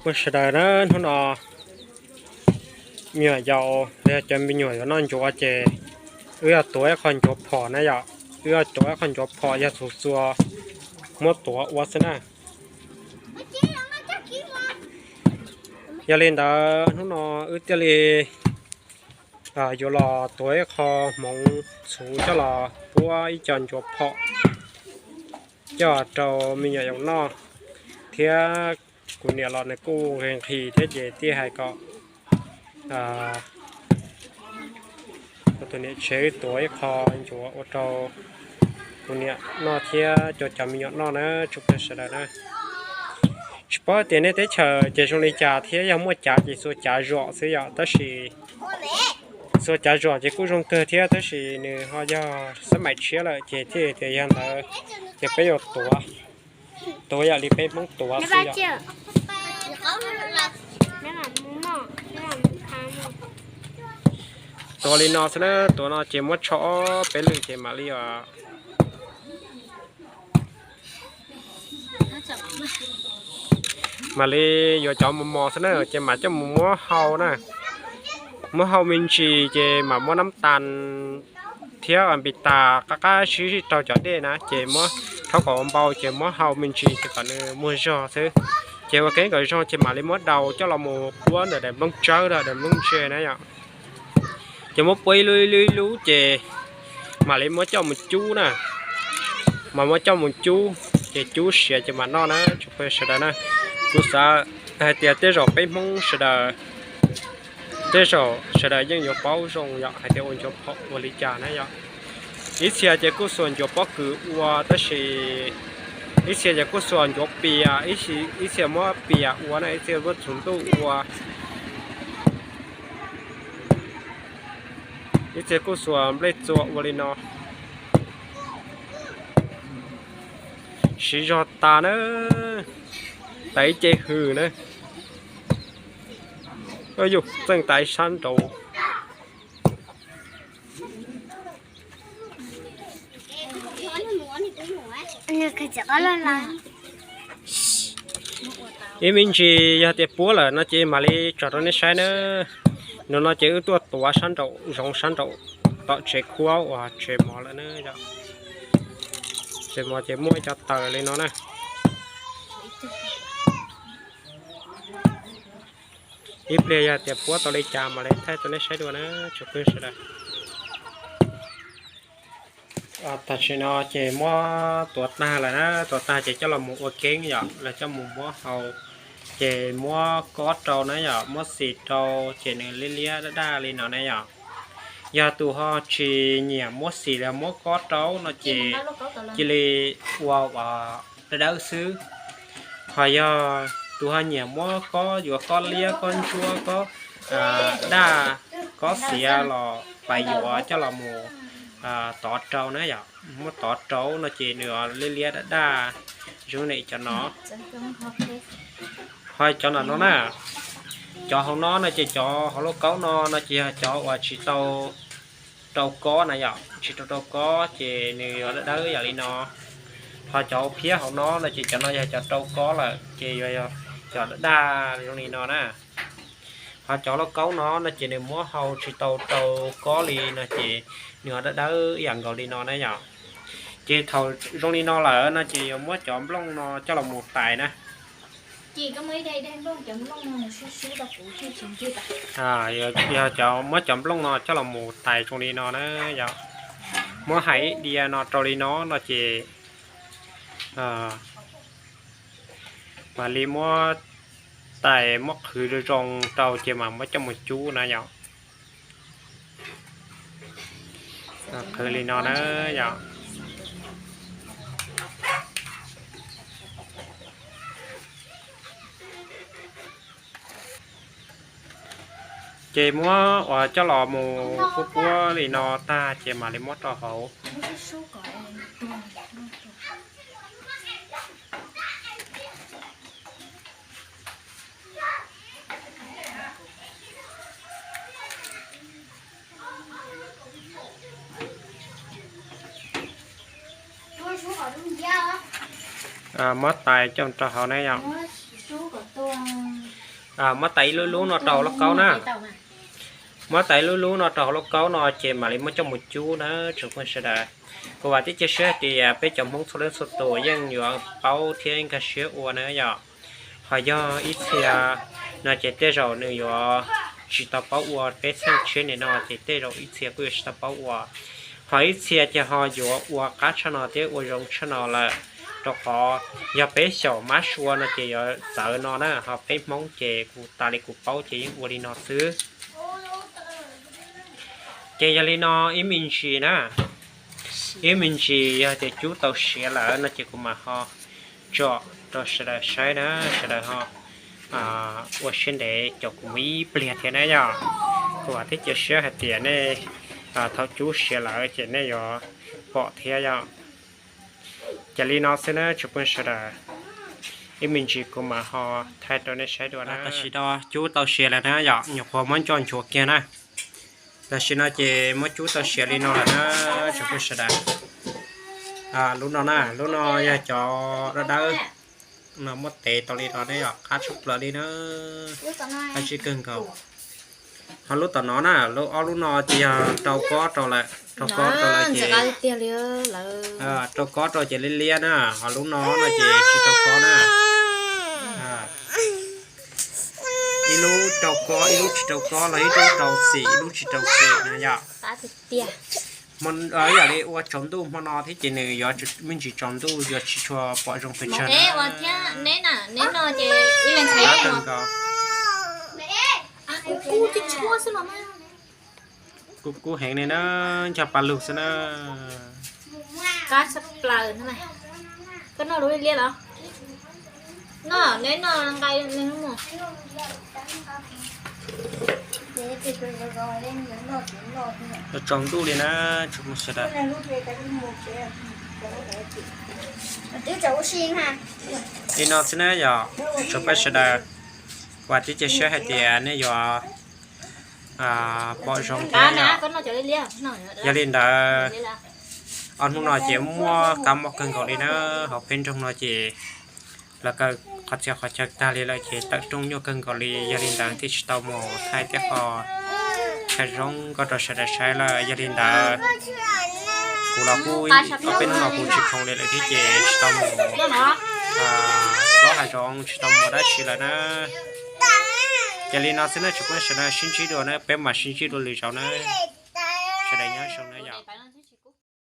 Ua sawv daws na, hnub no me nyuam yaus los yog cov me nyuam yuav noj ncuav ces wb yuav tuav ib qho ncuav phom na yom. Wb yuav tuav ib qho ncuav phom yog txhua txhua muab tuav ua xwb na. Yog li ntawd hnub no wb thiaj li yuav los tuav ib qho hmoov txhuv coj los puab ib co ncuav phom coj rau me nyuam yaus noj thiab. Kuv niam los nws kuj nqhis nqhis thiab ces thiaj hais kom tus niam tsev tuav ib qho ncuav ua rau kuv niam noj thiab cov cov me nyuam noj na, tsoom phooj ywg sawv daws na. Tsis paub tias nej teb chaws ces zoo li cas thiab yog muaj cav ces xuas cav zom xwb yom, tab sis xuas cav zom ces kuj zoo kawg thiab tab sis nws ho yog xab maim tshiab lawm ces thiaj tias yog ntawd ces peb yuav tuav, tuav yam li peb Hmoob tuav xwb yom. Tuav li no xwb na, tuav no ces muab tsho ob peb lwm ces mam li os. Mam li yuav cov mos mos xwb na ces mam coj mus muab hau na. Muab hau me ntsis ces mam muab nab tas thiab npis tas qab qab sib rau cov dej na ces muab rhaub kom ua npau ces muab hau me ntsis ces kom nws muag zog xwb. Ces ua kev kom zoo ces mam li muab daus coj los mus puab ntawm daim nplooj tsawb los daim nplooj ntse na yom. Ces muab puab ib lub ib lub ib lub ces mam li muab coj mus cub na. Mas muab coj mus cub ces cub siav ces mam noj na tsoom phooj ywg sawv daws na. Kuv xav hais tias tej zaum peb Hmoob sawv daws, tej zaum sawv daws yeej yuav paub zoo yom hais tias ua ncuav phom ua li cas na yom. Ib txhia ces kuj xuas ncuav pob kws ua tab sis ib txhia ces kuj xuas ncuav pias, ib txhia muab pias ua na, ib txhia muab txhuv ntuj ua, ib txhia kuj xuas nplej txua ua li no. Siv zog tas na, tas ib ce hws na. Yus txeej tas ib sab nraud. Ib me ntsis yog tias puab lawm no ces mam li tso rau nej saib na. Nov no ces wb tuaj tuav sab nraum zoov sab nraum tom tsev khuab uas tsev mov lawm na. Tsev mov ces muaj ib co taws li no na. Ib pliag yog tias puab tau li cas mam li thaij rau nej saib dua na tsoom phooj ywg sawv daws. Tam sim no ces muab tuav tag lawm na, tuav tag ces coj los mus ua keeb yom, los coj mus muab hau. Ces muab kob rau na yom, muab xim rau ces nws liab liab daj daj li no na yom. Yog tus ho tsis nyiam muab xim los muab kob rau no ces cia li ua dawb dawb xwb. Ho yog tus ho nyiam muab kob, yuav kob liab, kob ntsuab, kob daj, kob xiav los pais yuav coj los mus tov rau na yom. Muab tov rau no ces nws liab liab daj daj zoo li cov no. Ho cov no no na, cov hauv no no ces cov hauv lauj kaub no no ces yog cov uas tsis tau rau kob na yom, tsis tau rau kob ces nws yuav dawb dawb yam li no. Ho cov phiab hauv no no ces cov no yog cov rau kob lawm ces yuav cov daj daj zoo li no na. Ho cov lauj kaub no no ces nws muab hau tsis tau rau kob li no ces nws ho dawb dawb ib yam nkaus li no na yom. Ces thaum zoo li no lawm no ces yuav muab cov nplooj no coj los mus tais na. Yog cov muab cov nplooj no coj los mus tais zoo li no na yom. Muab hais ib diav no rau li no no ces mam li muab tais muab qhwv zoo zoo rau ces mam muab coj mus cub na yom. Qhwv li no na yom. Ces muab uas coj los mus puab puab li no tag ces mam li muab rau hauv. Muab tais coj rau hauv na yom. Muab tais ib lub lub no rau hauv lauj kaub na. Muab tais ib lub lub no rau hauv lauj kaub no ces mam li muab coj mus cub na tsoom phooj ywg sawv daws. Kuv vam thiab cia siab hais tias peb cov Hmoob txhua leej txhua tus yeej yuav paub thiab nkag siab ua na yom. Ho yog ib txhia no ces tej zaum nws yuav tsis tau paub ua peb txheej tshiab nim no ces tej zaum ib txhia kuj yuav tsis tau paub ua. Ho ib txhia ces ho yuav ua qab tshaj no thiab ua zoo tshaj no lawm, rau qhov yog peb xyaum mab sua no ces yuav txawv no na, ho peb Hmoob ces kuv tas li kuv paub ces yeej ua li no xwb. Ces yog li no ib me ntsis na, ib me ntsis yog tias cub tau siav lawm no ces kuv mam ho tso rau sawv daws saib na, sawv daws ho ua siab ntev caum kuv mus ib pliag thiab na yom. Kuv vam thiab cia siab hais tias nej thaum cub siav lawm ces nej yuav pom thiab yom. Ces li no xwb na tsoom phooj ywg sawv daws, ib me ntsis kuv mam ho thaij rau nej saib dua na. Tam sim no cub tau siav lawm na yom, nyuam qhuav muab ncoj nchuav kiag na. Tam sim no ces muab cub tau siav li no lawm na tsoom phooj ywg sawv daws. Lub no na, lub no yog cov dawb dawb no muab tev tau li no ne yom, qab tshaj plaws li na, qab zib kawg nkaus. Ho lub tom no na, lub ob lub no ces yog rau kob rau lawm, rau kob rau lawm ces, rau kob rau ces liab liab na, ho lub no no ces tsis rau kob na. Ib lub rau kob, ib lub tsis rau kob, los ib lub rau xim, ib lub tsis rau xim na yom. Yam li ua tsaus ntuj hmo no thiab ces nws yuav me ntsis tsaus ntuj yuav tsis tshua pom zoo pes tsawg na. Kub kub heev li na, ncho pa lug xwb na. Koj noj lub liab los? Noj, neb noj nqaij. Tsaus ntuj li na, tsoom phooj ywg sawv daws. Li no xwb na yom, tsoom phooj ywg sawv daws, vam thiab cia siab hais tias nej yuav pom zoo thiab yom. Yog li ntawd, ob hnub no ces muaj kab mob kawg nkaus li na, hauv peb nroog no ces lawv kaw qhov txhia qhov chaw tag li lawm ces tawm rooj nyuaj kawg nkaus li, yog li ntawd thiaj tsis tau mus thaij thiab qhov chaw zoo nkauj rau sawv daws saib lawm. Yog li ntawd kuv los kuj, ob peb hnub no kuv tsis khoom li lawm thiab ces tsis tau mus plob hav zoov, tsis tau mus dab tsi lawm na. Ces li no xwb na tsoom phooj ywg sawv daws, sib ntsib dua na, peb mam sib ntsib dua lwm zaus na. Sawv daws nyob zoo na yom.